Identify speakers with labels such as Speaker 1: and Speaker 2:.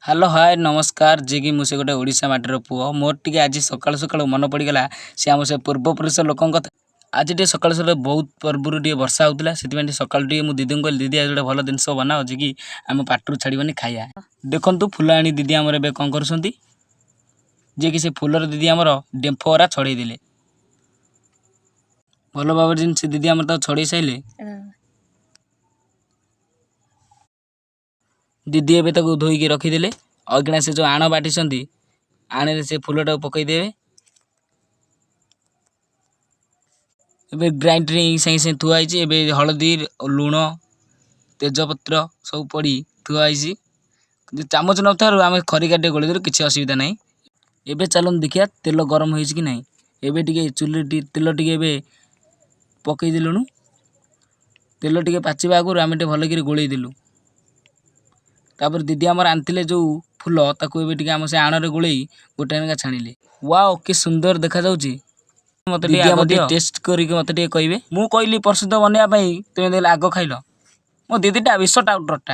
Speaker 1: Hello, ହାଏ, ନମସ୍କାର। ଯିଏକି ମୁଁ ସେ ଗୋଟେ ଓଡ଼ିଶା ମାଟିର ପୁଅ। ମୋର ଟିକେ ଆଜି ସକାଳୁ ସକାଳୁ ମନେ ପଡ଼ିଗଲା ସେ ଆମ ସେ ପୂର୍ବପୁରୁଷ ଲୋକଙ୍କ କଥା। ଆଜି ଟିକେ ସକାଳୁ ସକାଳୁ ବହୁତ ପୂର୍ବରୁ ଟିକେ ବର୍ଷା ହେଉଥିଲା, ସେଥିପାଇଁ ଟିକେ ସକାଳୁ ଟିକେ ମୁଁ ଦିଦିଙ୍କୁ କହିଲି, ଦିଦି, ଆଜି ଗୋଟେ ଭଲ ଜିନିଷ ବନାଅ ଯେ କି ଆମ ପାଟିରୁ ଛାଡ଼ିବନି, ଖାଇବା। ଦେଖନ୍ତୁ, ଫୁଲ ଆଣି ଦିଦି ଆମର ଏବେ କ'ଣ କରୁଛନ୍ତି, ଯିଏକି ସେ ଫୁଲର ଦିଦି ଆମର ଡେମ୍ଫ ଗୁରା ଛଡ଼େଇ ଦେଲେ ଭଲ ଭାବରେ। ଯେମିତି ସେ ଦିଦି ଆମର ତାକୁ ଛଡ଼େଇ ସାରିଲେ, ଦିଦି ଏବେ ତାକୁ ଧୋଇକି ରଖିଦେଲେ। ଅଇକିନା ସେ ଯେଉଁ ଆଣ ବାଟିଛନ୍ତି, ଆଣରେ ସେ ଫୁଲଟାକୁ ପକାଇଦେବେ। ଏବେ ଗ୍ରାଇଣ୍ଡିଂ ସାଙ୍ଗେ ସାଙ୍ଗେ ଥୁଆ ହେଇଛି। ଏବେ ହଳଦୀ, ଲୁଣ, ତେଜପତ୍ର ସବୁ ପଡ଼ି ଥୁଆ ହେଇଛି। ଚାମଚ ନଥିବାରୁ ଆମେ ଖରିକା ଟିକେ ଗୋଳେଇ ଦେଲୁ, କିଛି ଅସୁବିଧା ନାହିଁ। ଏବେ ଚାଲନ୍ତୁ ଦେଖିବା ତେଲ ଗରମ ହେଇଛି କି ନାହିଁ। ଏବେ ଟିକେ ଚୁଲି ତେଲ ଟିକେ ଏବେ ପକାଇ ଦେଲୁଣୁ। ତେଲ ଟିକେ ପାଚିବା ଆଗରୁ ଆମେ ଟିକେ ଭଲକିରି ଗୋଳେଇ ଦେଲୁ। ତାପରେ ଦିଦି ଆମର ଆଣିଥିଲେ ଯେଉଁ ଫୁଲ, ତାକୁ ଏବେ ଟିକେ ଆମ ସେ ଆଣରେ ଗୋଳେଇ ଗୋଟେ ଲେଖା ଛାଣିଲେ। ୱାଓ, କି ସୁନ୍ଦର ଦେଖାଯାଉଛି! ମୋତେ ଟିକେ ଆଗ ଦିଅ, ଟେଷ୍ଟ କରିକି ମୋତେ ଟିକେ କହିବେ। ମୁଁ କହିଲି ପ୍ରସିଦ୍ଧ ବନେଇବା ପାଇଁ, ତୁମେ ଦେଲେ ଆଗ ଖାଇଲ। ମୋ ଦିଦିଟା ବିଷ ଟାଉଟରଟା।